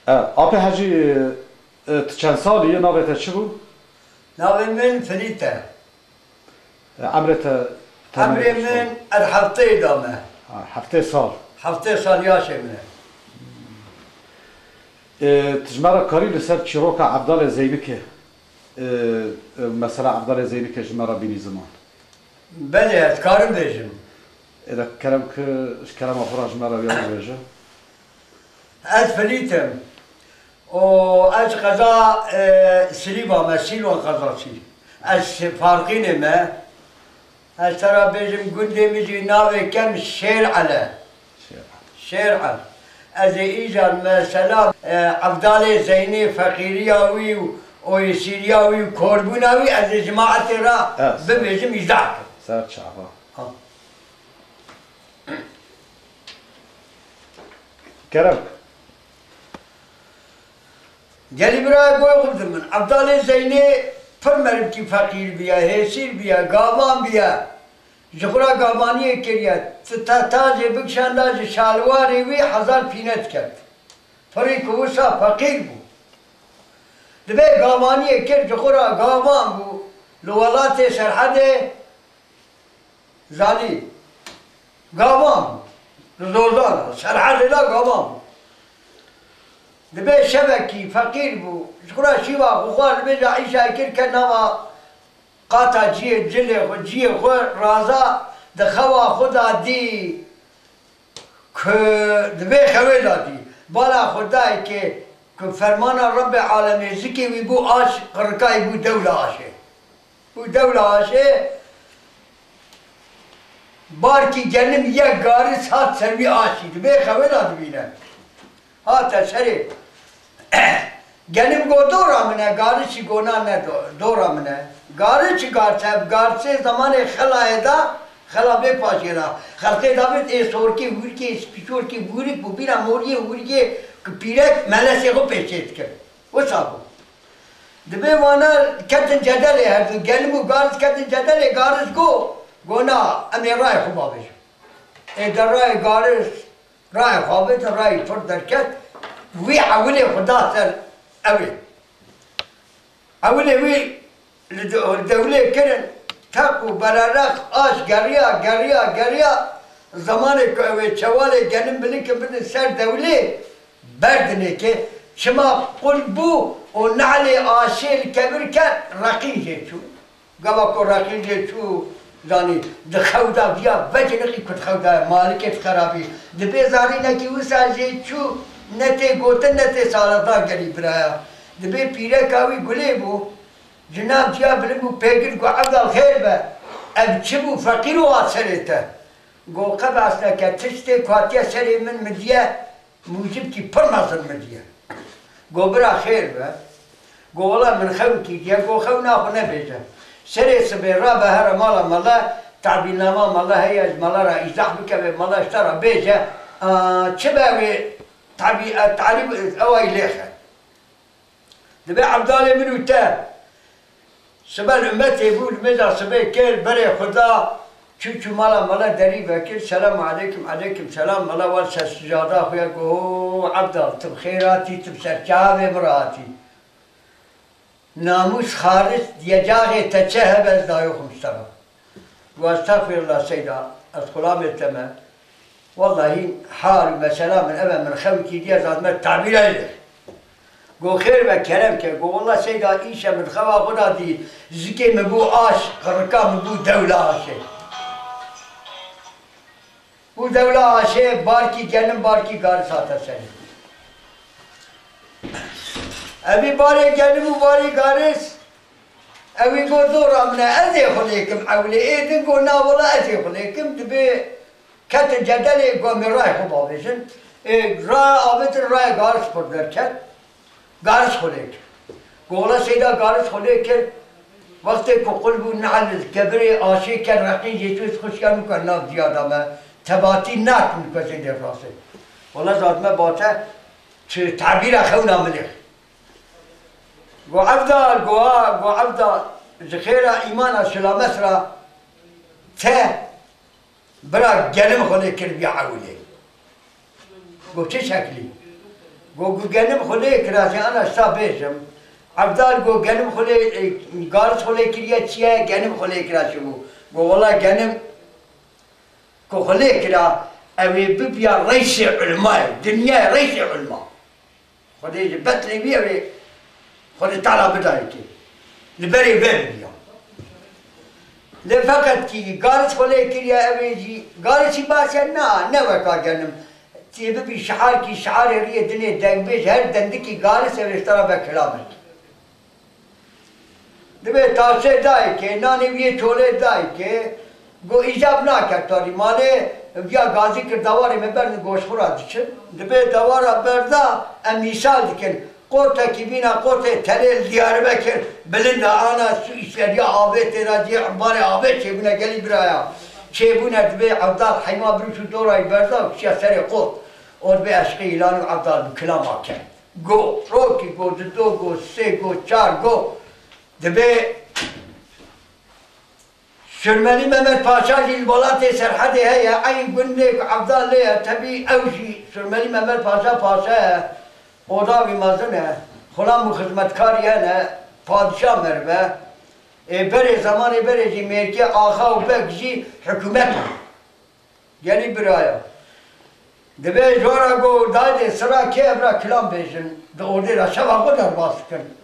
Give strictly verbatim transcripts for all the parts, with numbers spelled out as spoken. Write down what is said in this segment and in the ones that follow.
E, Apê Hecî, e, tu çend salî yî? Navê te çi bû? Navê min Filît e. E, emrê te, te Emrê min, ez hefteyê da me. Ha, heftê sal. Heftê sal yaşê min e. E, tu ji me re karî li ser çîroka Evdalê Zeynikê, e, e, mesela Evdalê Zeynikê ji me re bînî ziman? Belê, ez karim bêjim. Êde kerem ki, ji kerema xwe re ji me re wiya bibêje. Ez Filît im. Û ez qeza, e, Silîvan me, Sîlvan qezasî. Ez Farqînê me. Ez te re bêjim, gundê min jî navê kem Şêr El e. Şêr El. Ez ê îcar mesela, e, Evdalê Zeynê, feqîriya wî û oyesîriya wî û korbûna wî, ez ê cemaetê re bibêjim, îzah kim. Ser çava. Ha. Kerem. Gelî birayê goy xwe bidin min. Evdalê Zeynê pir merivkî feqîr bûye, hêsîr bûye, gavan bûye. Ji xwe re gavaniyê kiriye. Ti te tajê bikişanda ji şalwarê wî hezar pîne diket. Pirî ku wisa feqîr bû. Dibê gavaniyê kir ji xwe re gavan bû. Li welatê Serhedê zanî. Gavan bû. Li Zozana, Serhedê de gavan bû. Dibê şevekî feqîr bû. Ji xwe re şîva xwe xwar dibêje îşa kir ke nava qata cihê cilê xwe, cihê xwe raza di xewa xwe da dî. Ku di vê xewê de dî, bala xwe dayê ke ku fermana Rebbê alemê zikê wî bû aş, qirikayî bû dewla aşê. Bû dewla aşê, barkî genim yek garis hat ser wî aşî. Di vê xewê de dibîne. Hate serê. Genim go dora min e, garis jî go na ne do-, dora min e. Garis çi garis e? Garisê zemanê xelayê de, xela vê paşê de. Xelkê davêt ê sorkê, hûrikê, spîçorkê, hûrik bû, bîra moriyê hûrikê, ku pîrek melesê xwe pêşê dikir. Wisa bû. Dibê wana ketin cedelê herdu, genim û garis ketin cedelê, garis go, go na, em ê rayê xwe bavêjin. Ê de rayê garis, rayê xwe avêt, rayê pir derket, wî ewilê xwe da ser ewê. Ewilê wî li de-, dewlê kirin, teq û berereq aş geriya, geriya, geriya, zemanê ku ew ê çewalê genim bilikin bidin ser dewlê, berdinê ke çima qul bû û nehlê aşê li kevir ket, reqîn jê çû. Gava ku reqîn jê çû, zanî, di xew da viya veciniqî ku di xew da ye, malikê di xerabî. Dibê zarînekî wisa jê çû, ne tê gotin, ne tê saledan gelî biraya. Dibê pîreka wî gulê bû, ji nav ciya bilind bû, pê girt, got, Evdal xêr be, ev çi bû, feqîr û hat serê te? Got, qebas neke, tiştê ku hatiye serê min, min diye, mûcibkî pir mezin min diye. Go bira xêr be. Go wela min xew kî diye, go xew naxwe nebêje. Serê sibê rabe here mala mele, tabînama mele heye, ji mele re îzah bike, vê mele ji te re bêje, a, çi be wê tabî-, e, talîb, e, ewa lêxe. Dibê Evdalê min û te. Sibe li ummetê bû, li mêja sibê kir, berê xwe da, çû çû mala mala derî vekir, selam aleykum, aleykum selam, mala wer ser sicada xwe ya, go, Evdal, tu bi xêr hatî, tu bi ser çavê min re hatî. Namûs xaris diye caxê te çi hebe ez dayoxim ji te re. Got, estexfirullah seyda, ez xulamê te me. Wellahî hal û mesela min ev e, min xewkî diye zat me tabîra ye. Go xêr be kerem ke. Go wella seyda îşe min xewa xwe da dî, zikê min bû aş, qirika min bû dewla aşê. Bû dewla aşê, barkî genim, barkî garis hate serê. Evî barê genim û barê garis, ewî got dora min e, ez ê xwe lêkim ewlê. Ê din got na wela ez ê xwe lêkim, dibê ketin cedelê, got em ê rayê xwe bavêjin. Ê, raya avêtin, raya garis xwe derket, garis xwe lêkir. Got wela seyda garis xwe lêkir, wextê ku qul bû, nehl li kevirê aşê ket, reqîn jê çû, xwişka min ku nav ciya da me, tebatî nakin ku ez ê dê rastê. Wela zat me bate, çi tabîra xewna min ê. Go Evdal, go ha, go Evdal, ji xêra îmana silamet ra te bira genim xwe lê kir bî ewilê. Go çi şeklî? Go, go genim xwe lê kira, jî ana şta bêjim. Evdal go genim xwe lê, e, garis xwe lê kiriye çi ye, genim xwe lê kira çi bû. Go wela genim ku xwe lê kira, ew ê bibiya reîsê ulemayê dinyayê, reîsê ulema. Xwedê ji betlê wî ew ê Xwedê Teala bidayê kê. Li berê ve bibiya. Lê feqet kî garis xwe lê kiriye, ew ê jî garisî base na, ne weka genim. Tê bibî şiarkî, şiarê riyê dinê dengbêj, her dendikî garis ew ê ji te re ve kilamekî. Divê taşê dayikê, nanê wî yê çolê dayikê, go îcab nake tarî malê, viya gazî kir dawarê me berdin goşxura diçin. Divê dawara berda, em mîsal dikin. Qotekî bîna qotê telê li Diyarbekir bilind e, ana su îseriya avê tê de cihê embarê avê çêbûne gelî biraya. Çêbûne divê Evdal heyma birûş û dorayî berda û kişiya serê qot. Û divê eşqê îlan û Evdal bi kilama kerd. Go, rokî go, dido go, sê go, çar go. Divê Surmelî Mehmet Paşa jî li welatê Serhedê heye, eyn gundê ku Evdal lê ye, tevî ew jî Surmelî Mehmet Paşa paşa ye, oda wî mezin e, xulam û xizmetkarî hene, padişa meriv e. Ê berê, zemanê berê jî mêrkê axa û beg jî hikûmet bû. Gelî biraya. Divê jora go dayê sira kê evra kilam bêjin, di odê de şeva xwe derbas dikin.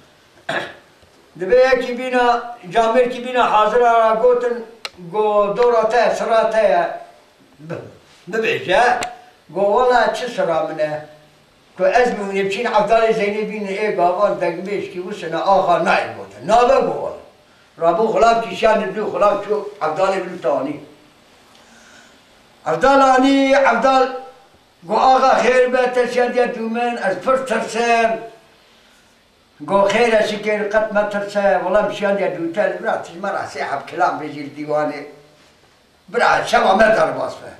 Divê yekî bîna, camêrkî bîna hazira ra gotin, go dora te, sira te ye, bi-, bibêje. Go wela çi sira min e? Ku ez bi hûnê biçîn Evdalê Zeynê bînin ê gavan dengbêjkî wisine axa nayê gotin. Nabe go wela. Rabû xulam kîşanî dû, xulam çû Evdalê min tanî. Evdal anî, Evdal go axa xêr be, te şendiye dû min, ez pir tirsim. Go xêr e şikêr, qet metirse, wela min şendiye dû te, bira tu ji me re sê heb kilam bêjî li dîwanê. Bira şeva me derbas be.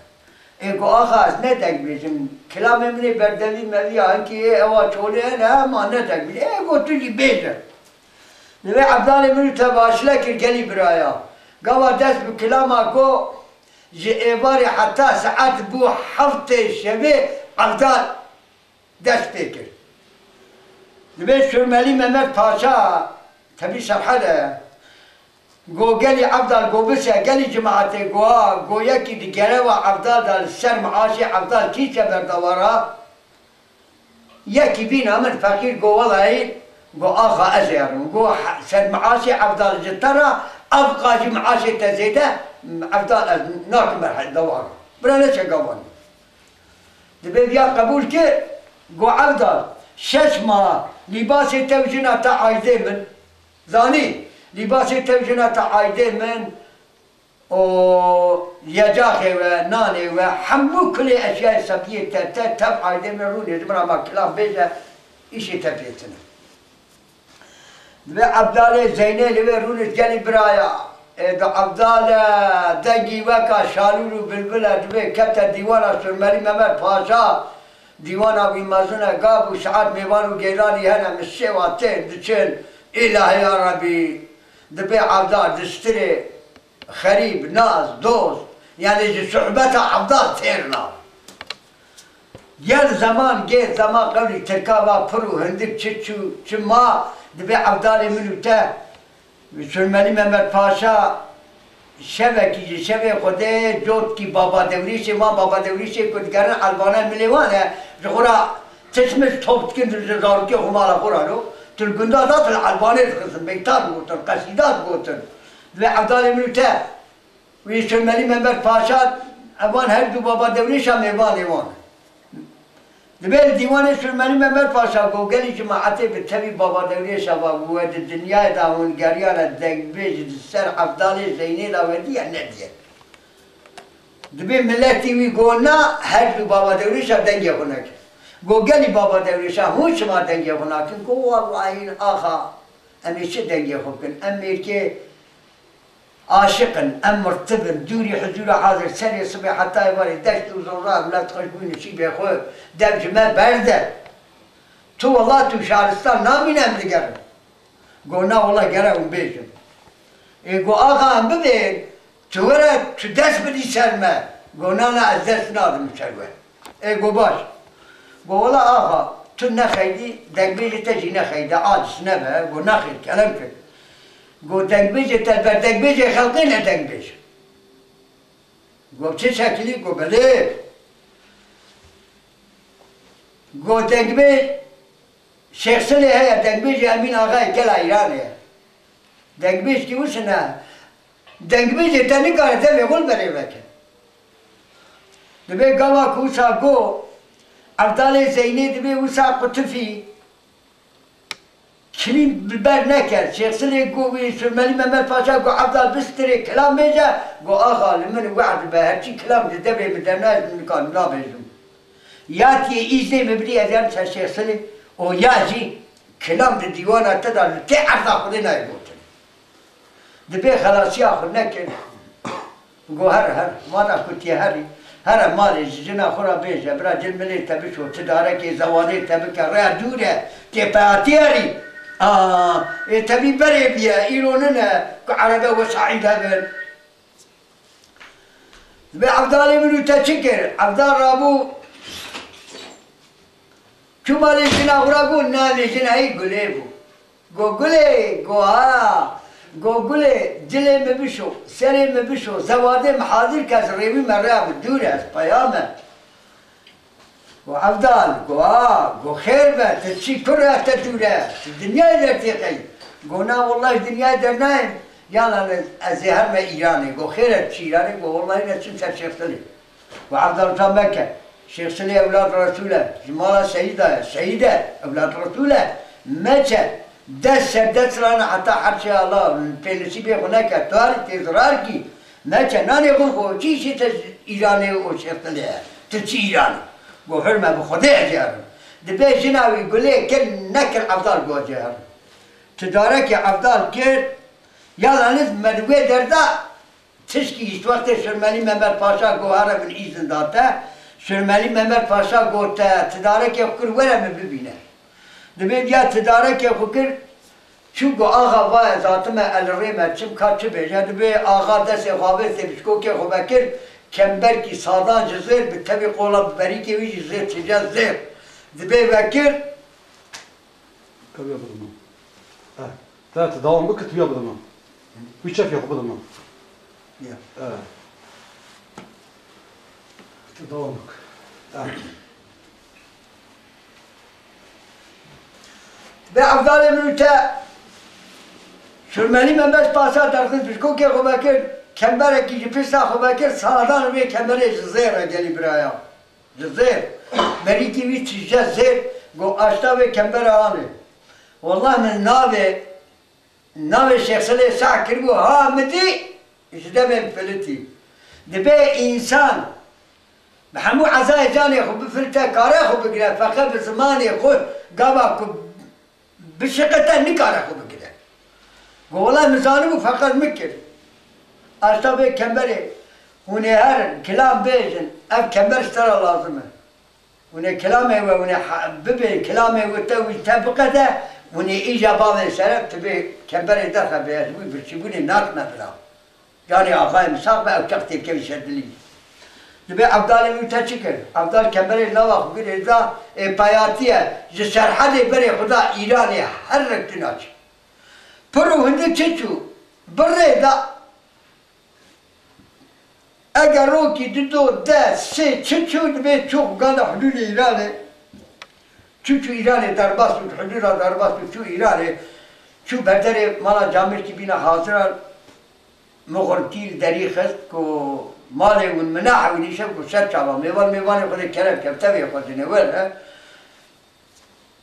Ê go axa ez ne deng bêjim, kilamê min ê berdevî mevî ya, hinkî ê ewa çolê hene, hema ne deng bêjim. Ê go tu jî bêje. Divê Evdalê min û te başile kir gelî biraya. Gava dest bi kilama go ji êvarê heta saet bû heftê şevê Evdal dest pê kir. Divê Surmelî Mehmet Paşa tevî Serhede go gelî Evdal go bise, gelî cimaetê go ha, go yekî di gereva Evdal de li ser maaşê Evdal kî çe berdawara? Yekî bîna min feqîr go welayî, go axa ez ê herim. Go he-, ser maaşê Evdal ji te re, ev qajî maaşê te zêde, Evdal ez nakim ber dawara. Bira neçe gavanî. Divê viya qebûl kir, go Evdal, şeş ma lîbasê te û jina te aydê min, zanî, lîbasê te û jina te aydê min, û yecaxê we, nanê we, hemû kulê eşyayê sebiyê te, te tev aydê min rûnê ji min re ma kilam bêje, îşê te pê tune. Divê Evdalê Zeynê li vê rûnişt gelî biraya. Ê di Evdal e, dengî weka şalûr û bilbil e, divê kete dîwana Surmelî Mehmet Paşa, dîwana wî mezin e, gav û saet mêvan û gêlanî hene, min şêwa tên diçin, îlahî ya Rebî, divê Evdal distirê xerîb, nas, dost, yanî ji suhbeta Evdal têr na. Gel zeman, gê zeman qewlî tirka va pir û hindik çi çû, çi ma, divê Evdalê min û te, Surmelî Mehmet Paşa, şevekî ji şevê Xwedê cotkî Baba Dewrîşê, wan Baba Dewrîşê ku digerin elbanê milê wan e, ji xwe ra tişt mişt top dikin, tu ji zarokê xwe mala xwe ra lo, tu li gunda da tu li elbanê dixistin, beyta digotin, qesîda digotin. Divê Evdalê min û te, Wî Surmelî Mehmet Paşa, evan her du Baba Dewrêşa mêvanê wan in. Divê li dîwanê Surmelî Mehmet Paşa go gelî cimaetê bi tevî Baba Dewrêşa va, we di dinyayê de hûn geriyane dengbêj di ser Evdalê Zeynê de we diye nediye. Divê miletî wî go na, her du Baba Dewrêşa dengê xwe neke. Go gelî Baba Dewrêşa hûn çima dengê xwe nakin? Go wellahî axa, em ê çi dengê xwe bikin? Em mêrkê Aşiq in, em mirtib in, dûrî huzûra hazir, serê sibê heta êvarê deşt û zora, ewlad xweş bû nişîbê xwe, dev ji me berde. Tu wela tu şaristan namîne em digerin. Go na wela gere hûn bêjin. Ê go axa em bibên, tu were tu dest bidî ser me. Go na na ez dest nadim ser we. Ê go baş. Go wela axa, tu nexeydî, dengbêjê te jî nexeyde, aciz nebe, go nexêr, kerem kir. Go dengbêjê te ber dengbêjê xelqê ne dengbêj. Go çi şekilî? Go belê. Go dengbêj Şêxsilê heye, dengbêjê Emîn Axayê Kela Îranê ye. Dengbêj kî wisa ne. Dengbêjê te nikare devê xwe li berê veke. Dibê gava ku wisa go, Evdalê Zeynê dibê wisa qutifî. Kilîm bi ber neke. Şêxsilê go wî Surmelî Mehmet Paşa go Evdal bistirê kilam bêje, go axa li min we'd be, herçî kilam di devê min de nayê, min nikarim nabêjim. Ya tiyê îznê min bidî, ez yan ser Şêxsilê, û ya jî kilam di dîwana te de li tê erza Xwedê nayê gotin. Dibê xelasiya xwe nekir. Go her, her, vana ku tê herî, here malê ji jina xwe re bêje, bira cil milê te bişo, ti darekê zewadê te bike, rêya dûr e, tê peyatî herî. A, ê tevî berê biye, îro nine ku erebe wesaîl hebin. Dibê Evdalê min û te çi kir? Evdal rabû, çû malê jina xwe re, go navê jina wî Gulê bû. Go Gulê, go ha, go Gulê, cilê min bişo, serê min bişo, zewadê min hazir ke, ez rêwî me, rêya min dûr e, ez peya me. Go Evdal, go ha, go xêr be, tu çi kur e, te dûr e, tu dinyayê dertê qey? Go na, wellahî ji dinyayê dernayêm, yan ez, ez ê herme Îranê. Go xêr e, tu çi Îranê? Go wellahî ne çim ser Şêxsilê. Û Evdal ta meke. Şêxsilê ewlad Resûl e. Ji mala Seyîda ye. Seyîd e. Ewlad Resûl e. Meçe. Dest ser dest rane heta herçê Allah pêlisî bê xwe neke. Tu herî tê zirar kî. Meçe. Nanê xwe xwe. Çi îşê te ji Îranê û Şêxsilê ye? Tu çi Îranê? Go hurme bi Xwedê ez ê herim. Dibê jina wî Gulê kir nekir Evdal go ez ê herim. Tidarekê Evdal kir. Yalaniz me di wê derda Tişkî îşt wextê Surmelî Mehmet Paşa go here min îzin da te. Surmelî Mehmet Paşa go te tidarekê xwe kir were min bibîne. Dibê diya tidarekê xwe kir, çû go axa va ez hatime el rê me çim ka çi bêje. Dibê axa destê xwe avêtê bişkokê xwe vekir, kemberkî sadan ji zêr bi tevî qola berîkê wî jî zêr tije zêr. Dibê vekir, Ew ya bide min. Eh, te, te dewam bike, tu ya bide min. Wî çefiya xwe bide min. Ya. Eh. Tu dewam bike. Eh. Be Evdalê min û te Surmelî Mehmet Paşa derxist bişkokê xwe vekir, kemberekî ji pişta xwe vekir, sadan wê kemberê ji zêr re gelî biraya. Ji zêr. Berîkî wî tije zêr, go aşta vê kembera anê. Wallah min navê, navê Şêxsilê seh kiribû, ha min dî, ji devê min filitî. Dibê însan bi hemû ezayê canê xwe bifilite, kare xwe bigire, feqet bi zimanê xwe gava ku bişiqite, nikare xwe bigire. Go wela min zanibû, feqet min kir. Asta vê kemberê, hûn ê herin, kilam bêjin, ev kember ji te re lazim e. Hûn ê kilamê we, hûn ê ha-, bibê, kilamê we te wî te biqede, hûn ê îja bavê sere, tu vê kemberê derxe bê, ez wî birçîbûnê nakime bira. Canê axayê min sax be, ew çax têkevî ser dilî. Dibê Evdalê wî te çi kir? Evdal kemberê nava xwe girê da, ê payatî ye, ji Serhedê berê xwe da Îranê, her rek tu naçî. Pir û hindik çi çû? Bi rê da, eger rokî du do, de, sê çi çû, dibê çû xwe gana hudûdê Îranê. Çû çû Îranê derbas bû, hudûra derbas bû, çû Îranê, çû berderê mala Camirkî bîna hazira, muxirkî li derî xist ku malê hûn min nahewînî, şev ku ser çava mêvan, mêvanê xwe dê kerem ke, tevê xwe dinê were.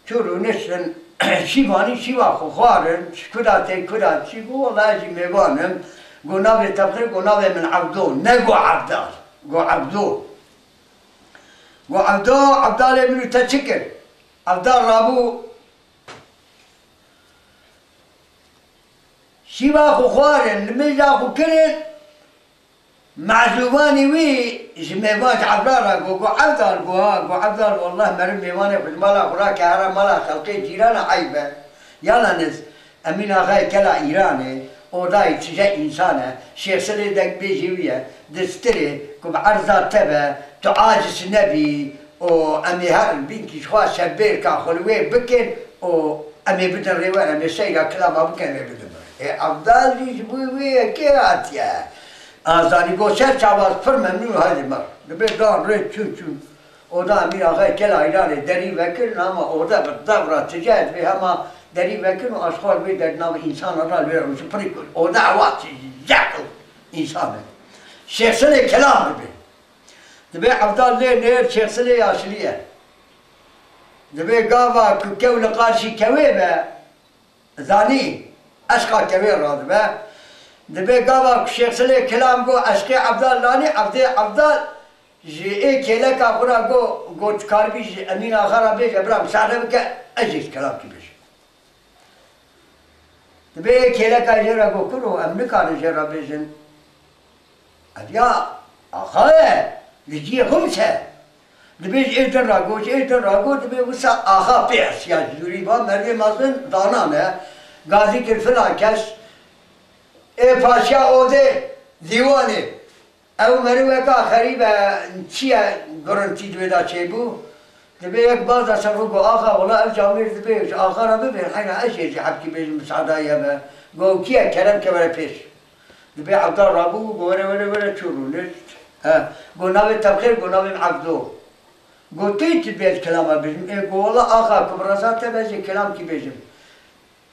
Çû rûniştin, şîvanî şîva xwe xwarin, ji kuda tê kuda çî, got, wela ez jî mêvan im. Got, navê te bi xêr? Got, navê min Evdo, ne got Evdal, got Evdo. Got, Evdo, Evdalê min û te çi kir? Evdal rabû, şîva xwe xwarin, nimêja xwe kirin, mezûvanê wî ji mêvan, ji Evdal re got, got, Evdal, got, ha, got, Evdal, wallah meriv mêvanê xwe ji mala xwe rake here mala xelkê cîrana eyb e. Yalaniz, Emîn Axayê Kela Îranê, odayê tije însan e, Şêxsilê dengbêjê wî ye, distirê ku bi erza te be, tu aciz nebî, û em ê herin bînkî ji xwe şerbêrka xwe li wê bikin û em ê bidin rê we, em ê seyra kilama bikin, em ê bidin rê. Ê Evdal jî ji bo wê yekê hatiye. Azanî got, ser çavan pir memnûn, haydî mir. Dibê dan rê çûn çûn. Oda Emîr Axayê Kela Îranê derî vekirin, hema oda bi devra tije dibê hema derî vekirin û aşxal wê der navê însanan re lê rûşin pirî kir. Oda ewa tije kir însan e. Şêxsilê kilam dibê. Dibê Evdal lê nêr Şêxsilê yaşilî ye. Dibê gava ku kew li qarşî kewê be, zanî eşqa kewê radibe. Dibê gava ku Şêxsilê kilam got eşqê Evdal lanî, Evdê Evdal ji ê kêleka xwe re got, got, dikaribî ji Emîn Axa re bêje, bira misade bike, ez jî kilamkî bêjim. Dibê ê kêleka jê re got, kuro, em nikarin jê re bêjin. Ev ya axa ye, li cihê xwe bise. Dibê ji ê din re got, ji ê din re got, dibê wisa axa pê hesiya ji dûrî va, merdê mezin dana ne. Gazî kir filan kes, ê paşiya odê dîwanê. Ew meriveka xerîb e, çi ye gurintî di wê de çêbû? Dibê yek baz de ser xwe got, axa, wela ev camêr dibê ji axa re bibên, heyna ez jê ji hebkî bêjim, misada ye be. Got, ew kî ye? Kerem ke were pêş. Dibê Evdal rabû, got, were, were, were, çû rûnişt. He, got, navê te bi xêr? Got, navê min Evdo. Got, tu yî tu dibê ez kilama bêjim? Ê, got, wela axa, ku bi reza te be ez ê kilamkî bêjim.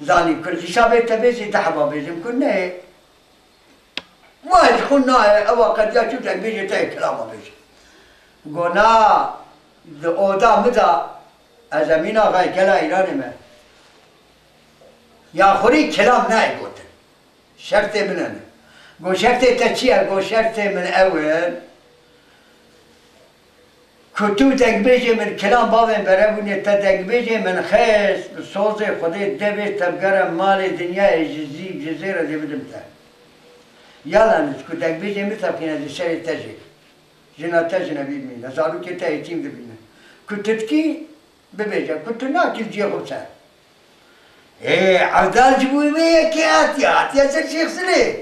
Zanî, ku hîsabê te bê zî deh heba bêjim ku neyê. Ma ji xwe nayê, ewa qediya çû dengbêjê te yê kilama bêje. Go na, di oda min de, ez Emîn Axayê Kela Îranê me. Ya xurî kilam nayê gotin. Şertê min hene. Go şertê te çi ye? Go şertê min ew in. Ku tu dengbêjê min kilam bavên berevûnê te dengbêjê min xist, bi sozê Xwedê devê te bigere malê dinyayê ji zîv ji zêre dê bidim te. Yalaniz ku dengbêjê min tevqîne di serê te jê. Jina te jinebî bimîne, zarokê te êtîm dibîne. Ku tu dikî, bibêje, ku tu nakî cihê xwe ser. Ê, Evdal ji bo vê yekê hatiye, hatiye ser Şêxsilê.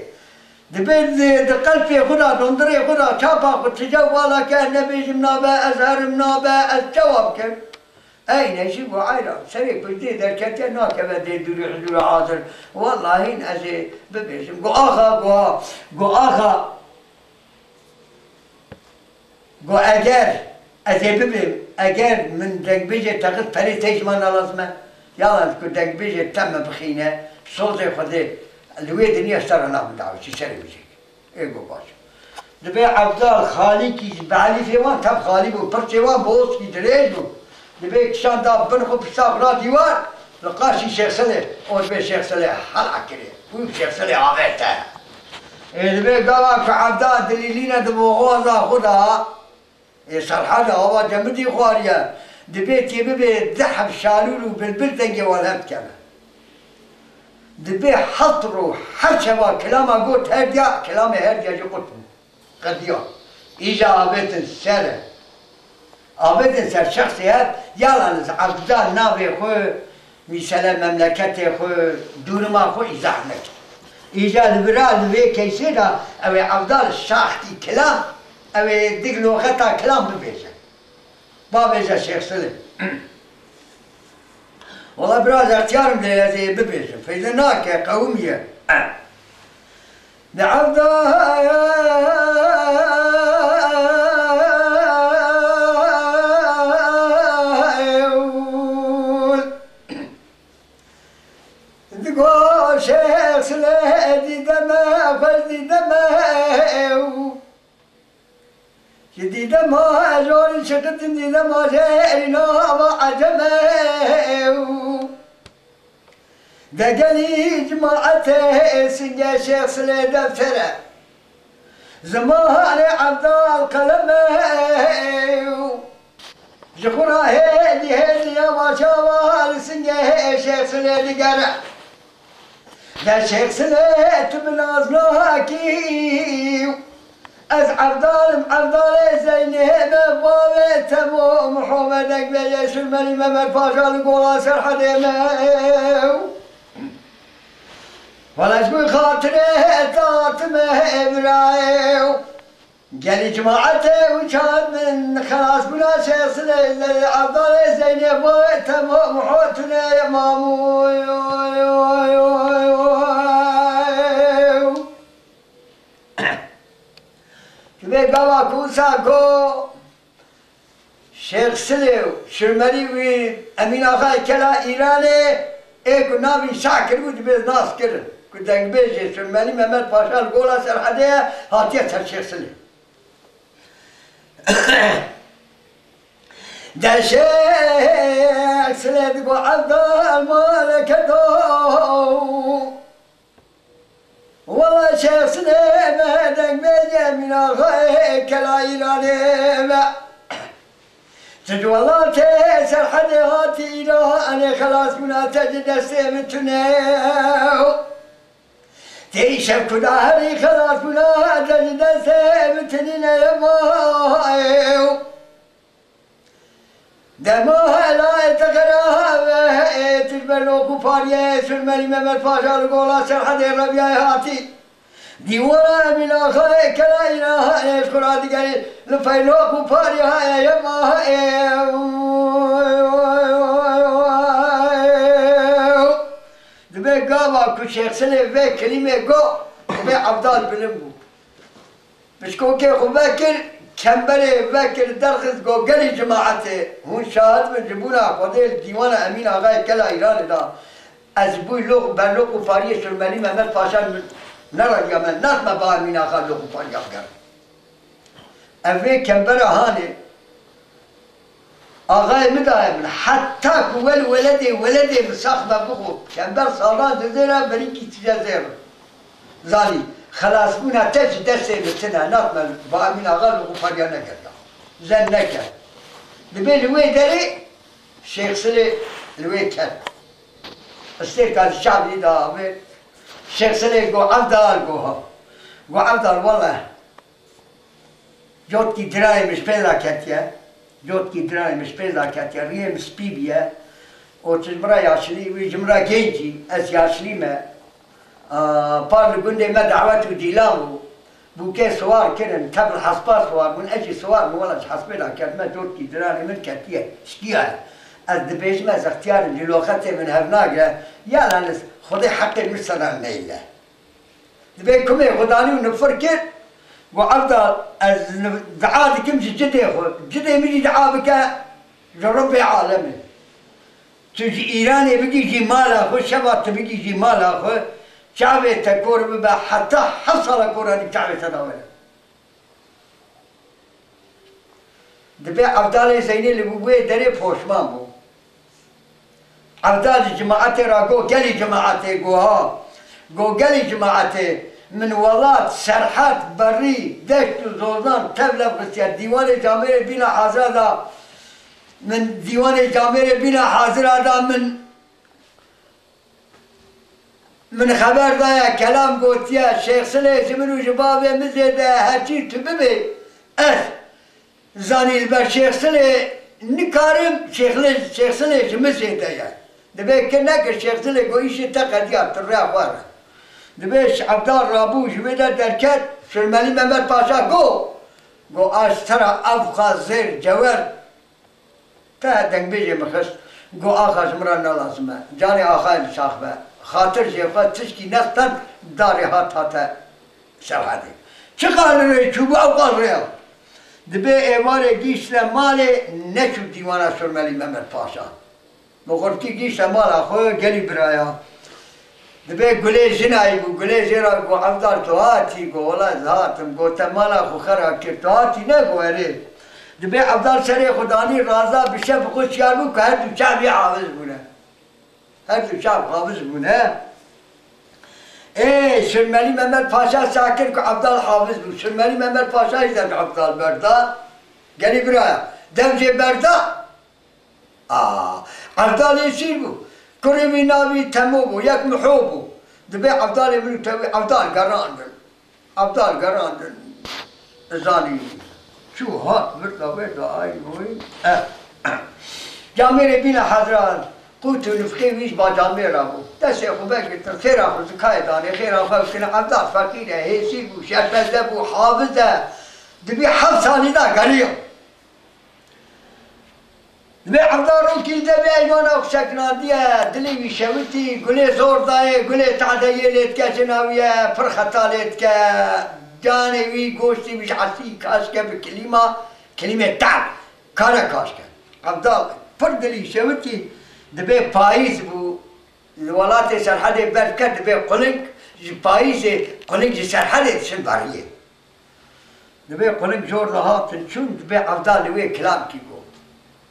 Dibê di, di qelpê xwe de, dundirê xwe de, çapa xwe tije vala ke, nebêjim nabe, ez herim nabe, ez çawa bikim? Ey neşî got, eyra, serê ku dê derketiye nakeve dê dûrî huzûra hazir. Wellahîn ez ê bibêjim. Got, axa, got, got, axa, Got, eger ez ê bibêm, eger min dengbêjê te xist, perê te ji min re lazim e. Yalan ku dengbêjê te min bixîne, sozê Xwedê, li wê dinyê ez te re nabim dawetçî serê mijek. Ê got, baş. Dibê Evdal xalîkî ji beelîfê wan tev xalî bû, pirçê wan bi oskî dirêj bû. Dibê kişan da bin xwe pişta xwe ra dîwar, li qarşî Şêxsilê, û dibê Şêxsilê hela kirê. Û Şêxsilê avête. Ê dibê gava ku Evdal dilîlîne di boxaza xwe de, ê Serhedê ava cemidî xwariye, dibê tê bibê deh heb şalûl û bilbil dengê wan hev dikeve. Dibê heft roj her çava kilama got her diya, kilamê her diya jî qut bû. Qediya. Îja avêtin ser e. Avêtin ser şexsê hev, yalaniz Evdal navê xwe, mîsele memleketê xwe, duruma xwe îzah nekir. Îja li vira li vê keysê de ew ê Evdal şaxtî kilam, ew ê dik loxeta kilam bibêje. Bavêje Şêxsilê. Wela biraz extiyar im lê ez ê bibêjim. Feyde nake, qewimiye. Di Evdal digo Şêxsilê dîde me, xwez dîde me. Ji dîdema jorî şiqitin dîdema jêrî nava ecem e. Degelî cimaetê singê Şêxsilê defter e. Zimanê Evdal qelem e. Ji xwe re hêdî hêdî yavaş yavaş li singê Şêxsilê digere. De Şêxsilê tu bi naz nakî. Ez Evdal im, Evdalê Zeynê me, bavê Temo, Miho me, dengbêjê Surmerî, Memed Paşa li Gola Serhedê me. Wele ji bo xatirê tatime birayê. Gelî cemaetê û çaxet bin xelasbûna Şêx Silê, Evdalê Zeynê bo temam hotune mamû. Divê gava ku wisa go Şêx Silê û Şirmelî wî Emîn Axayê Kela Îranê ê ku navî şa kiribû dibê nas kirin ku dengbêjê Şirmelî Mehmet Paşa li Gola Serhedê ye, hatiye ser Şêx Silê. De Şêx Silê digo Evdal maleke do. Wela Şêx Silê me dengbêjê Emîn Axayê Kela Îranê me. Tu ji welatê Serhedê hatî Îranê, xelasbûna te ji destê min tune. Tê îşev ku daherî, xelasbûna te ji destê min tinîne ye mayê. Dema helayê te xerab e, tu ji ber loq û pariyê Surmelî Mehmet Paşa li Gola Serhedê reviyayê hatî. Dîwana Emîn Axayê Kela Îranê ji xwe radigerî, li pey loq û pariyê ye mayê. Dibê gava ku Şêx Silê vê kilîmê got, dibê Evdal bilind bû. Pişkokê xwe vekir, kemberê vekir derxist, got, gelî cemaetê, hûn şahid bin ji bona Xwedê li dîwana Emîn Axayê Kela Îranê de ez bûy loq, berloq û pariyê Surmelî Mehmet Paşa min neragiya me, nas me ba Emîn Axa loq û pariya bigerim. Ev vê kembera hanê, axayê min daye min, heta ku wel weledê weledê min sax me bixwe, kember salan dizêre, berîkî tije zêr. Zanî, xelasbûna te ji destê min tine, nas me ba Emîn Axa li xwe pariya nekirda. Zen neke. Dibê li wê derê Şêx Silê li wê ket. Istêrka ji çavî da avê. Şêx Silê got, Evdal, got ha. Got, Evdal, wele. Cotkî dirayê min ji pêza ketiye. Cotkî dirayê min ji pêza ketiye. Riyê min spî bûye. O tu ji min re yaşlî, wî ji min re genc î, ez yaşlî me. A, par li gundê me dawet û dîlan bû. Bûkê siwar kirin, tev li hespa siwar bûn, ez jî siwar bûm, wela ji hespê de ketime, cotkî diranê min ketiye, şkiyaye. Ez dibêjim, ez extiyar im, lîloxetê min hev nagire, yalaniz Xwedê heqê min sera neyne. Dibê kumê xwe danî û nifir kir, got, Evdal, ez ni-, dua dikim ji cidê xwe, cidê min jî dua bike ji Rebbê alemê. Tu ji Îranê bigihîjî mala xwe, şeva tu bigihîjî mala xwe, çavê te kor bibe, heta heft sala kor anî çavê te de were. Dibê Evdalê Zeynê li wê derê poşman bû. Evdal ji cemaetê re got, gelî cemaetê, got ha. Got, gelî cemaetê, min welat, serhed, berî, deşt û zozan tev lev xistiye. Dîwanê camêrê bîna hazira da, min dîwanê camêrê bîna hazira da, min Min xeber daye, kelam gotiye, Şêx Silê ji min û ji bavê min zêde ye, herçî tu bibê, ez zanî li ber Şêx Silê nikarim, Şêx Lê-, Şêx Silê ji min zêde ye. Dibê kir nekir, Şêx Silê got, îşê te qediya, tu rêya xwe re. Dibê Evdal rabû, ji wê de derket, Surmelî Mehmet Paşa got, got, ez te re ev xwe zêr, cewer, Te dengbêjê min xist, got, Axa ji min re ne lazim e. Canê axayê min sax be. Xatir jê xwe tişkî nestend, darê hat hate Serhedê. Çiqas li rê çûbû, ew qas rêya. Dibê êvarê gihîşte malê, neçû dîwana Surmelî Mehmet Paşa. Bi xurtî gihîşte mala xwe, gelî biraya. Dibê Gulê jina wî bû, Gulê jê re got, Evdal, tu hatî? Got, wela ez hatim. Got, te mala xwe xera kir, tu hatî ne? Got, erê. Dibê Evdal serê xwe danî raza, bi şev xwe şiyar bû ku her du çavî hafiz bûne. Her du çav hafiz bûne. Ê, Surmelî Mehmet Paşa sakir ku Evdal hafiz bû. Surmelî Mehmet Paşa jî dev Evdal berda. Gelî biraya. Dev jê berda. A, Evdalê şîr bû. Kurê wî navî Temo bû, yek Miho bû. Dibê Evdalê min û te wî Evdal gerandin. Evdal gerandin. Zanî. Çû hat virda wê da ay wî. Eh. Camêrê bîne hezra. Qût û nifqê wî ji ba camêra bû. Destê xwe vegirtin. Xêra xwe zikayê danê. Xêra xwe bikine. Evdal feqîr e. Hêsî bû. Şerpeze bû. Hafiz e. Di vî heft salî de geriya. Divê Evdal rokî li devê eyvana xwe sekinandiye, dilê wî şewitî, Gulê zor dayê, Gulê tehdeyê lê dike, jina wî ye, pir xeta lê dike. Canê wî, goştê wî ji esî kaş ke bi kilîma, kilîmê tev, kare kaş ke. Evdal pir dilî şewitî, dibê payîz bû, li welatê Serhedê berf ket, dibê quling ji payîzê, quling ji Serhedê diçin beriyê. Dibê quling jor de hatin çûn, dibê Evdal li wê kilamkî got.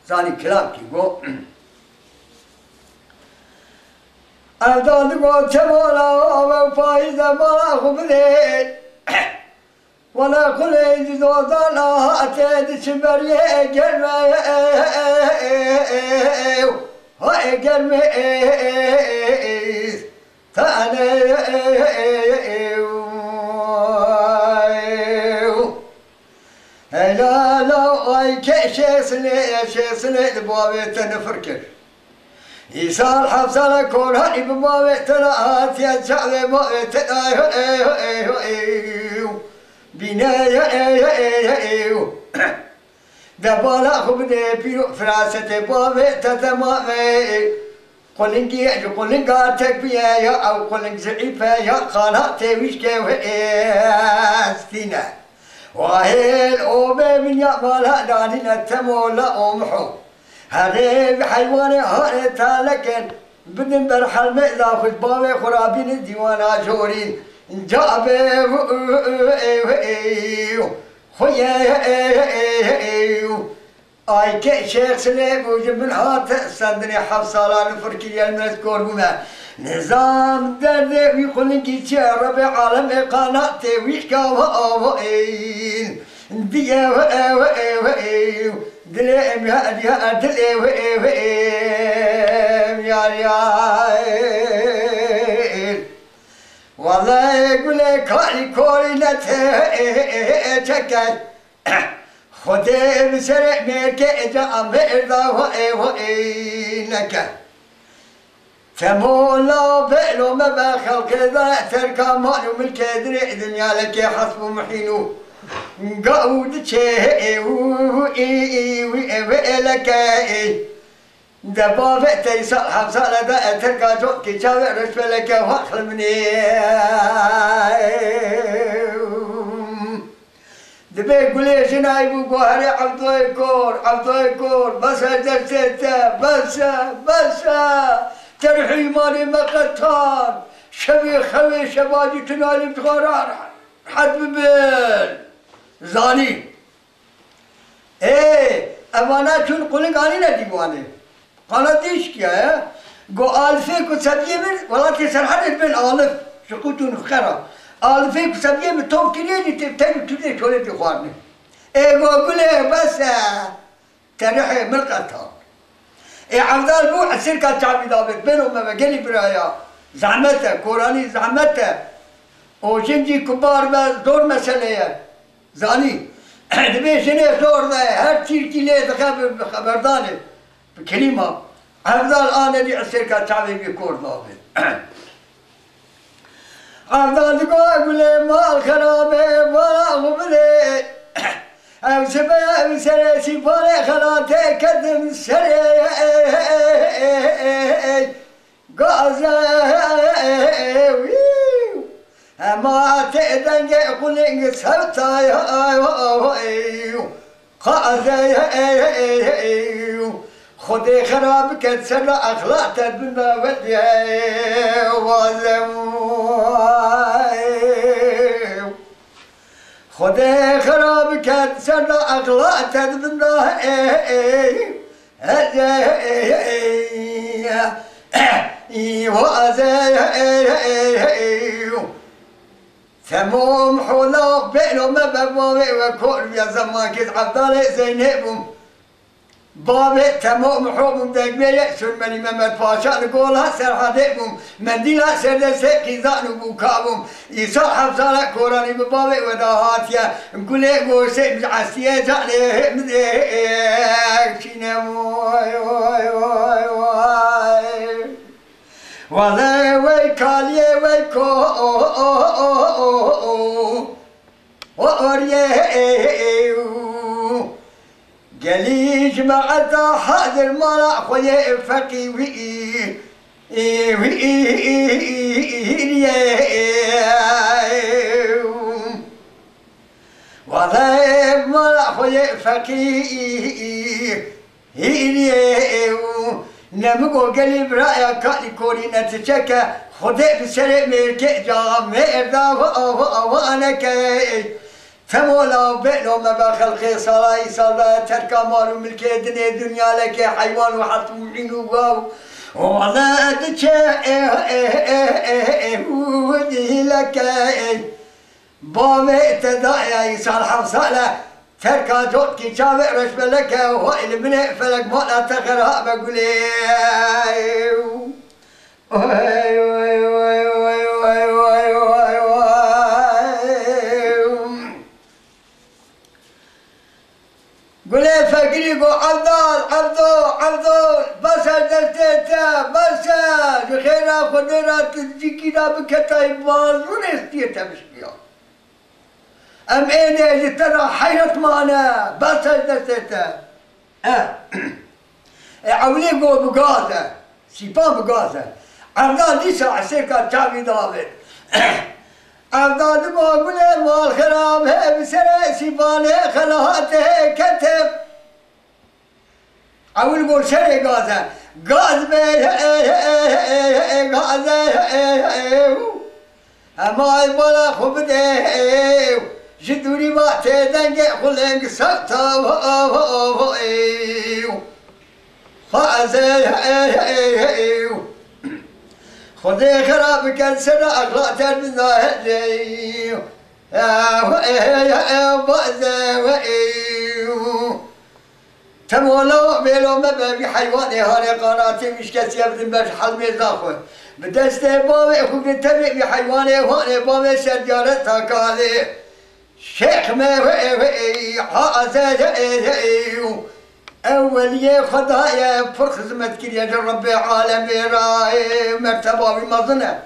Zanî kilamkî got. Evdal digot, "Çemola ave û payîz e, mala xwe bidê." Wele xulê ji dozana hate diçin beriyê germê, ha ê germê. Tane Helala ay ke şêsilê, şêsilê li bavê te nifir kir. Îsal hevsala korhanî bi bavê te re hatiye çavê bavê te ay ho ey ho ey ho ey. Bîne ye ey ho ey ho ey. De bala xwe bidê pîro firasetê bavê te temamê. Qulingî ji qulinga tek bûye ya ew quling zîîf e ya qala têwîşkê wê êstîne. Wahêl obê min ya mala danîne temo la omho. Herê bi heywanê harê talekin bidin ber helmê la xwe bavê xwe rabînin dîwana jorîn. Ca be xwe ye. Ay ke şêxsilê bû ji min hate sendinê heft sala li fir kiriye li min ez kor bûme. Nizam derdê wî xulingî çi ye Rebê alemê qanatê wî şka ve avayîn. Diye ve eve eve ev. Dilê em ya ya dilê ve eve ev yar yar. Wallahê gulê karî korî ne te çeke. Xwedê bi serê mêrkê êca em vê êrda ho ê ho ê neke. Temo la vê lo me be xelkê de terka mal û milkê dirê dinya lekê hesb û muhîn û ga û diçê ê û ê ê wî ê wê ê leke ê. De bavê te îsal hevsale de e terka cot kê çavê reşveleke wax li min ê. Dibê gulê jinayî bû, go herê Evdoyê kor, Evdoyê kor, bes e destê te, bes e, bes e. Te ruhê îmanê me qetan. Şevê xewê şevacî tu nalî dixwara rehet bibin. Zanî. Ê, evana çûn quling anîne dîwanê. Qala dîşkiya ye. Go alifê ku seviyê min, welatê Serhedê dibên alif, ji qût û nifqe re. Alifê ku seviyê min top kiriye jî tê tevî tûlê şolê tê xwarinê. Ê go gulê bes e. Te rihê min qeta. Ê Evdal bû esêrka çavî dabêt. Bêno me ve gelî biraya. Zehmet e, koranî zehmet e. O jin jî kubar be zor mesele ye. Zanî, dibê jinê zor de, her tîrkî lê dixe bi, bi xeberdanê, bi kilîma. Evdal ane dî esêrka çavê wî kor nabê. Evdal digo gulê mal xerabê, bala xwe bidê. Ev sibe, ev serê sîpanê xelatê ketin serê. Gazê wî, hema tê dengê quling sewtay, ay, ay, ay, qazê, Xwedê xera biket ser de exlaq te bin de wet ye, wazem. Xwedê xera biket ser de exlaq te bin de, ey, ey. Temom hola bêlo me be bavê we kor ya zemankê Evdalê Zeynê bûm. Bavê Temom ho bûm degmê ye Surmelî Mehmet Paşa li gola Serhadê bûm. Mendîla ser destê qîzan û bûka bûm. Îsal heft sala koranî bi bavê we de hatiye. Gulê goşê min esiyê canê min ê, ê, çîne moy, oy, oy, oy. Wele wey kaliyê wey ko, o, o, o, o, o. Oriyê gelî cemaeta hazir mala xwe yê feqî wî, wî, wî, Wazê mala xwe yê feqî hîriyê û nemigo gelî biraya kalî korî netiçeke Xwedê bi serê mêrkê camêrda va, va, va neke. Temola bêlo me be xelqê sala îsal de terka mal û milkê dinê dinya leke heywan û hest û mîn û gav. Wazê diçe û dîleke. Bavê te daye îsal heft sal e, terka cotkî çavê reşbeleke, ho li min e felek mala te xera be gulê. Gulê fekirî got, Evdal, Evdo, Evdo, bes e destê te, bes e, ji xêra Xwedê re tu cîkî de biketayî, bazûnê stiyê te bişkiya. Em êdî ji te re heyret mane, bes e destê te. E, e, ewilî got bi gaz e, sîpan bi gaz e. Evdal dîsa esêrka çavî davêt. Evdal digot, Gulê mal xerab he, bi serê sîpanê xelahatê kete. Ewil got serê gaz e. Gaz be, gaz e. Hema bala xwe bide. Ji dûrî va tê dengê xuleng sewta. Xwazê Xwedê xera bike ser axla te bizahê. Bazê. Temola bêlo me be vî heywanê hanê qanatê wî şikestiye bidin ber helmêza xwe. Bi destê bavê xwe bi tevê vî heywanê hanê bavê ser diyare takalê. Şêx me ve ve ha azeze eze ew. Ew weliyê Xwedayê pir xizmet kiriye ji Rebbê alemê re, merteba wî mezin e.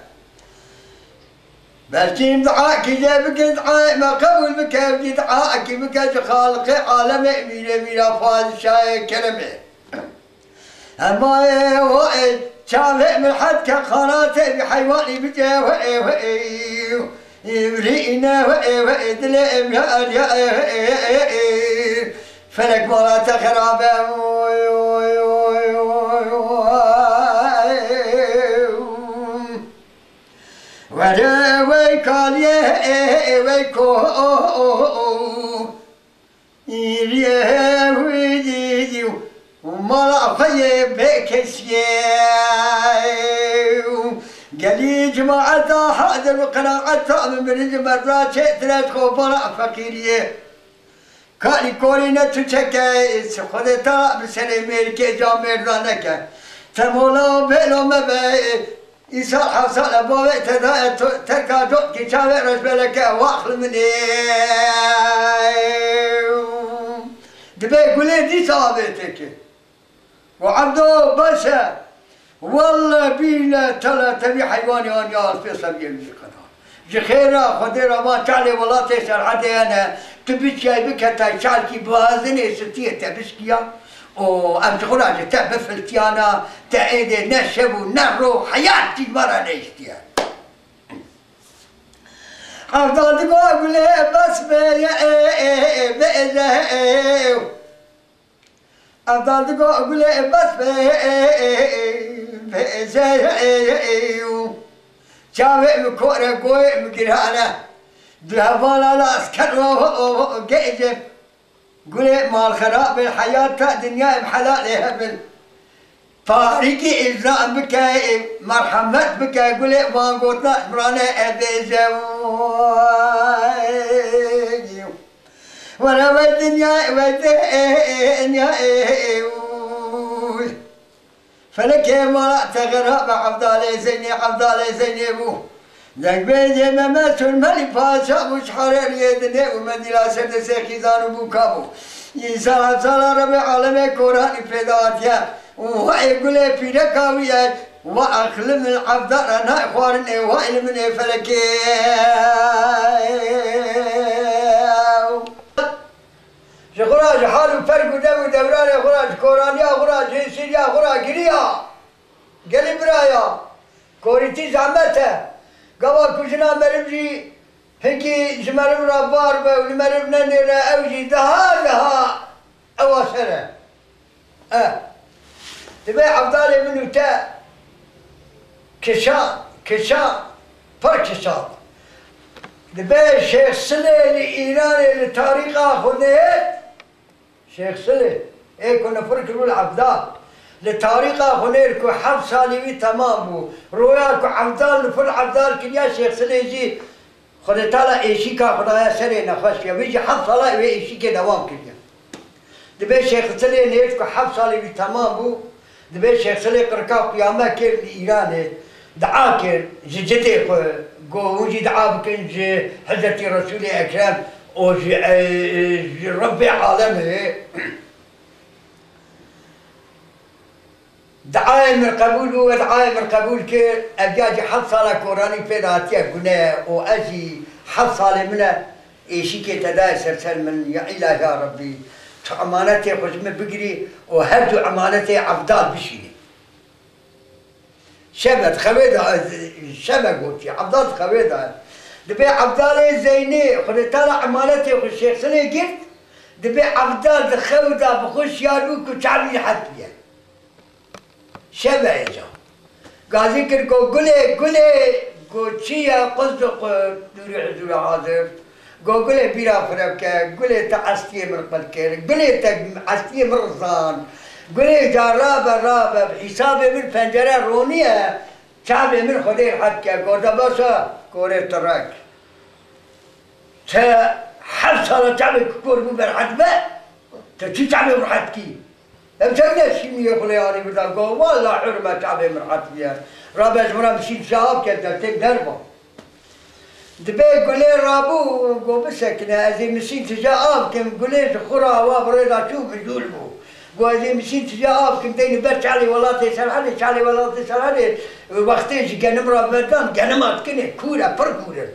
Belkî em duakî jê bikin, duayê me qebûl bike, ew jî duakî bike ji Xaliqê alemê, mîrê mîra padişayê keremê. Hema ê ho ê çavê min hetke xanatê vî heywanî bike, ho ê ho ê. Îvrîne ho ê ho ê dilê em ya ya ê ho ê ê ê. Felek mala te xerabe. Were wey kaliyê, wey ko. Îriyê wî û mala xwe yê bê kesiyê. Gelî cemaeta hazir û qenaeta min, min ji berra çêtir e, xwe bala feqîriyê. Kalî korî ne tu çeke, Xwedê te bi serê mêrikê camêrda neke. Temola bêlo me be, îsal heft sal e bavê te daye to-, terka cotkî çavê reşbeleke, wax li min ê. Dibê gulê dîsa avê teke. Û Evdo bes e. Welle bîle tele te vî heywanê aniya alfê seviyê min qeda. Ji xêra Xwedê re van çalê welatê Serhedê hene, tu biçiyay biketay çalkî bazinê stiyê te bişkiya û em ji xwe re ji te bifiltiyana, te êdê ne şev û ne roj heyat jî ji me re nehiştiye. Evdal digo gulê bes be ye ê ê ê be ê ze ê ê. Evdal digo gulê bes be ê ê ê be ê ze ê ê ê. Çavê min kor e, goyê min giran e. Di hevala la ez ket ro gêje. Gulê mal xerab e, heyata dinya em helalê hebin. Tarîkî îzam bike, merhemet bike, gulê van gotina Îmranê ebêje. Were wey dinya, wey dinya. Felekê mala te xera be Evdalê Zeynê, Evdalê Zeynê bû. Deng bê dê Mehmet Surmelî padşa bû, ji Harêriyê dinê û Medîla ser de sê xîzan û bûka bû. Însana sala Rebê alemê koranî pêda hatiye. Û wa ê gulê pîreka wî ye, wa aqli min Evdal re nayê xwarinê, wa ilminê felekê. Ji xwe re, ji hal û perg û dev û dewranê xwe re, ji koraniya xwe re, ji hêsêriya xwe re giriya. Gelî biraya, korîtî zehmet e. Gava ku jina meriv jî hinkî ji meriv re bar be û li meriv nenêre, ew jî daha daha ewa ser e. E, divê Evdalê min û te kişa, kişa, pir kişa. Dibe Şêx Silê li Îranê li tarîxa xwe nêt, Şêx Silê, ê ku nifir kiribû li Evdal, li tarîxa xwe nêt ku heft salî wî temam bû. Roya ku Evdal nifir Evdal kiriye, Şêx Silê jî Xwedê Teala êşîka xwe daye serê nexweşiya wî, jî heft sala wê êşîkê dewam kiriye. Dibê Şêx Silê nêt ku heft salê wî temam bû, dibê Şêx Silê qirika qiyame kir li Îranê, dua kir ji cidê xwe, got hûn jî dua bikin ji Hezretî Resûlê Ekrem û ji, e, ji Rebbê alemê. Diayê min qebûl bû, we diayê min qebûl kir, ev ya jî heft sala koranî pê de hatiye gune û ez jî heft salê min e, êşîkê te daye ser ser min, ya îlahi ya Rebbî, tu emanetê xwe ji min bigirî û her du emanetê Evdal bişînî. Şev e, di xewê de, şev e gotiye, Evdal di xewê de. Dibê Evdalê Zeynê, Xwedê Teala emanetê xwe Şêx Silê girt, dibê Evdal di xew de bi xwe şiyar bû ku çavî rehet bûye. Şev e êca. Gazî kir, got, "Gulê, gulê." Got, "Çi ye?" Quz û qurt, dûrî huzûra hazir. Got, "Gulê, bîra xwe re bike. Gulê, te estiyê min qil kir. Gulê, te estiyê min rizand. Gulê, ca rabe, rabe. Bi hîsabê min pencere roniye. Çavê min Xwedê rehet ke." Got, "De bes e, korê tirek." Te heft sala çavê ku kor bû berhet be, te çi çavê rehet kî? Em çav ne şîmiyê xwe lê anî bida, go, "Walla hurme çavê min rehet bûye. Rabe ji min re misîn tije av ke, destê min derba." Dibê Gulê rabû, go, "Bisekine, ez ê misîn tije av kim." Gulê ji xwe re awa bi rê de çû, mijûl bû. Go, "Ez ê misîn tije av kim, deyni ber çalê welatê Serhedê, çalê welatê Serhedê, wextê ji genim re vedan, genima dikinê, kûr e, pir kûr in."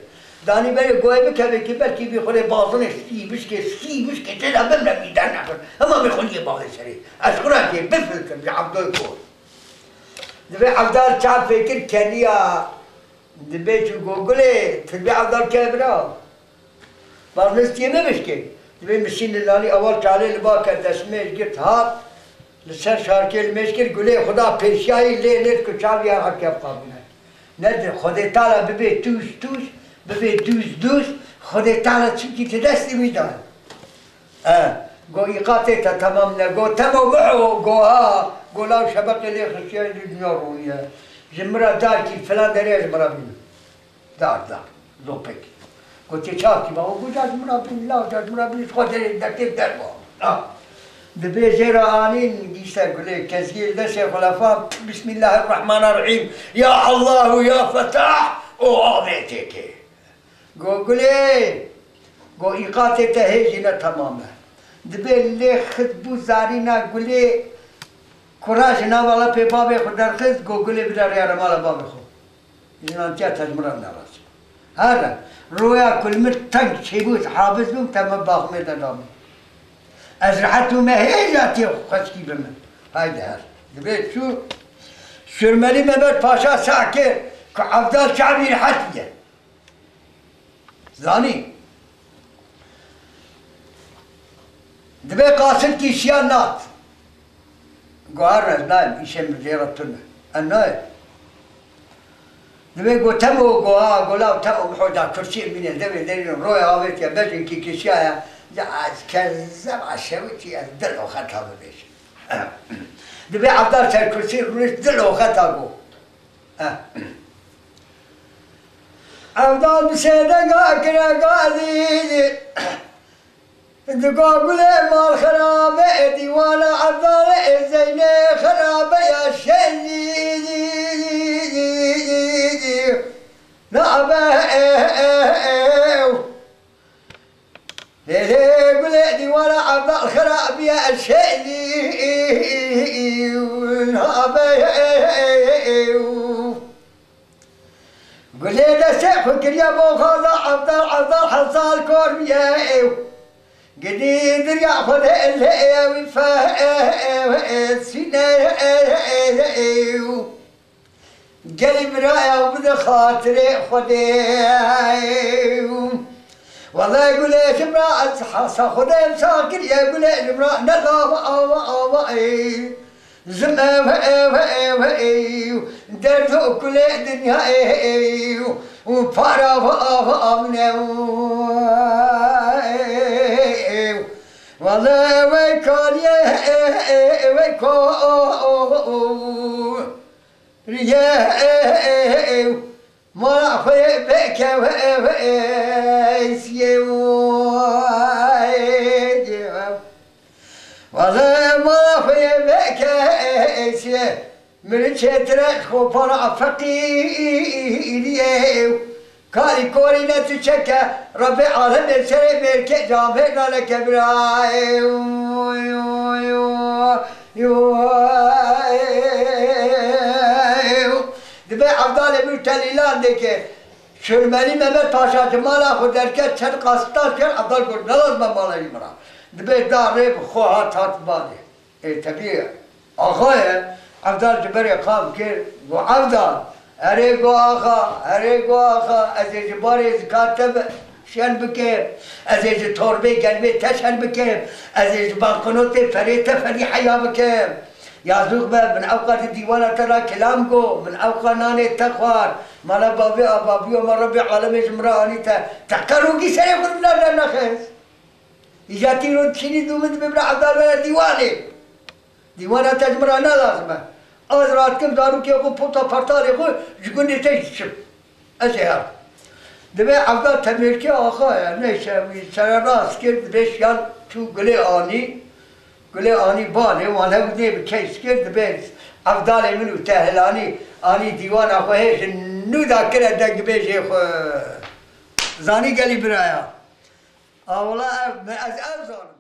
Danî berê goyê bikevê kî belkî vî xwedê bazinê stî bişkê, stî bişkê tê de bimre vî dernexin. Hema vê xweliyê bavê serê. Ez xwe ra kê bifilkim ji Evdoy kor. Dibê Evdal çav fêkir keniya. Dibê çû go Gulê, tu dibê Evdal ke bira. Bazinê stiyê me bişkê. Dibê misîn li lanî ewal çalê li ba kir, destmêj girt hat. Li ser şarkê li mêj kir, Gulê xwe da pêşiyayî lê nêt ku çaviya heke qabûne. Nedir, Xwedê Teala bibê tûj tûj, bibê dûz dûz, Xwedê Teala çimkî di destê wî de ye. E, go îqatê te temam ne, go temo biho, go ha, go law şebeqê lê xişiye, ji dinya rûniye. Ji min re dar kî filan derê ji min re bîne. Dar, dar. Zopek. Gotiye, "Çav kî bavo?" Got, "Ca ji min re bîn, law ca ji min re bîn, ji xwe derê dertê derba." Ah. Dibê jê re anîn, gîşte Gulê, keziyê li destê xwe lefan, "Bismillahirrahmanirrahîm. Ya Allahu ya Fetah." O avê têkê. Go, "Gulê." Go, "Îqatê te hê jî ne temam e." Dibê lê xit bû zarîna Gulê, kura ji nava lepê bavê xwe derxist, go, "Gulê bide rêya re mala bavê xwe." Jinantiya te ji min re nerazî. Here, roya ku li min teng çêbû, ez hafiz bûm, te me baxmê de damî. Ez rehet bûme, hêja tê xweşkî bi min. Haydi her. Dibê çû, Surmelî Mehmet Paşa seh kir ku Evdal çavî rehet bûye. Zanî. Dibê Qasim kîşiya nat. Go her ez nayêm, îşê min jê re tune. Ez nayêm. Dibê go temo, go ha, go law te û hoca kursiyê mîne devê derîn roya avêtiye, bejin kî kişiya ya. Ya ez kezeba şewitî, ez dil oxeta bibêjim. Dibê Evdal ser kursî rûnişt, dil oxeta go. Eh. Evdal bi sêdenga kire gazî. Digo Gulê mal xerabe, dîwana Evdalê Zeynê xerabe ya şenî. Nabe ew. Lê lê Gulê dîwana Evdal xerabiye şenî. Nabe ew. Gulê destê xwe kiriye bo xaza Evdal, Evdal hezar kor bûye. Gidî dirya Xwedê lê ew fe ew sîne ew. Gelî biraya bide xatirê Xwedê. Wele gulê ji min re ez hesa Xwedê em sa kiriye gulê ji min re ne lava ava ava ey. Zim ev ev ev ev. Derd û kulê dinya ev. Û para va ava amne. Wele wey kariye wey ko. Riye ew mala xwe ye veke ev ev. Wele mala xwe ye veke ev. Min çêtire xopana feqîriyê. Karî korî ne tu çeke, Rebê alemê serê mêrkê camê naleke birayê. Dibe Evdalê min telîlan dike. Şirmelî Mehmet Paşa ji mala xwe derket, çend qastan kir, Evdal got, ne lazim e mala wî min re. Dibe da rê bi xwe hat hat balê. Ê, tevî axa ye, Evdal ji berê qam kir, got, Evdal, erê got axa, erê got axa, ez ê ji barê zika te be, şen bikim, ez ê ji torbê gelmê te şen bikim, ez ê ji bankonotê ferê te ferî heya bikim. Yazûx be, min ewqa di dîwana te ra kilam got, min ewqa nanê te xwar, mala bavê a babiyo me Rebê alemê ji min re anî te, te qerûkî serê xwe di min re dernexist. Îca tîro dişînî dû min dibê bira Evdal were dîwanê. Dîwana te ji min re ne lazim e. Ez radikim zarokê xwe pota pertalê xwe ji gundê te jî diçim. Ez ê her. Dibê Evdal temêrkê axa ye, neyse wî sererast kir, dibê şiyan çû gulê anî. Gulê anî balê, wan hev dê bi keys kir, dibê Evdalê min û te hilanî anî dîwana xwe hê ji nû da kire dengbêjê xwe. Zanî gelî biraya. A wela ev, ez ev zanim.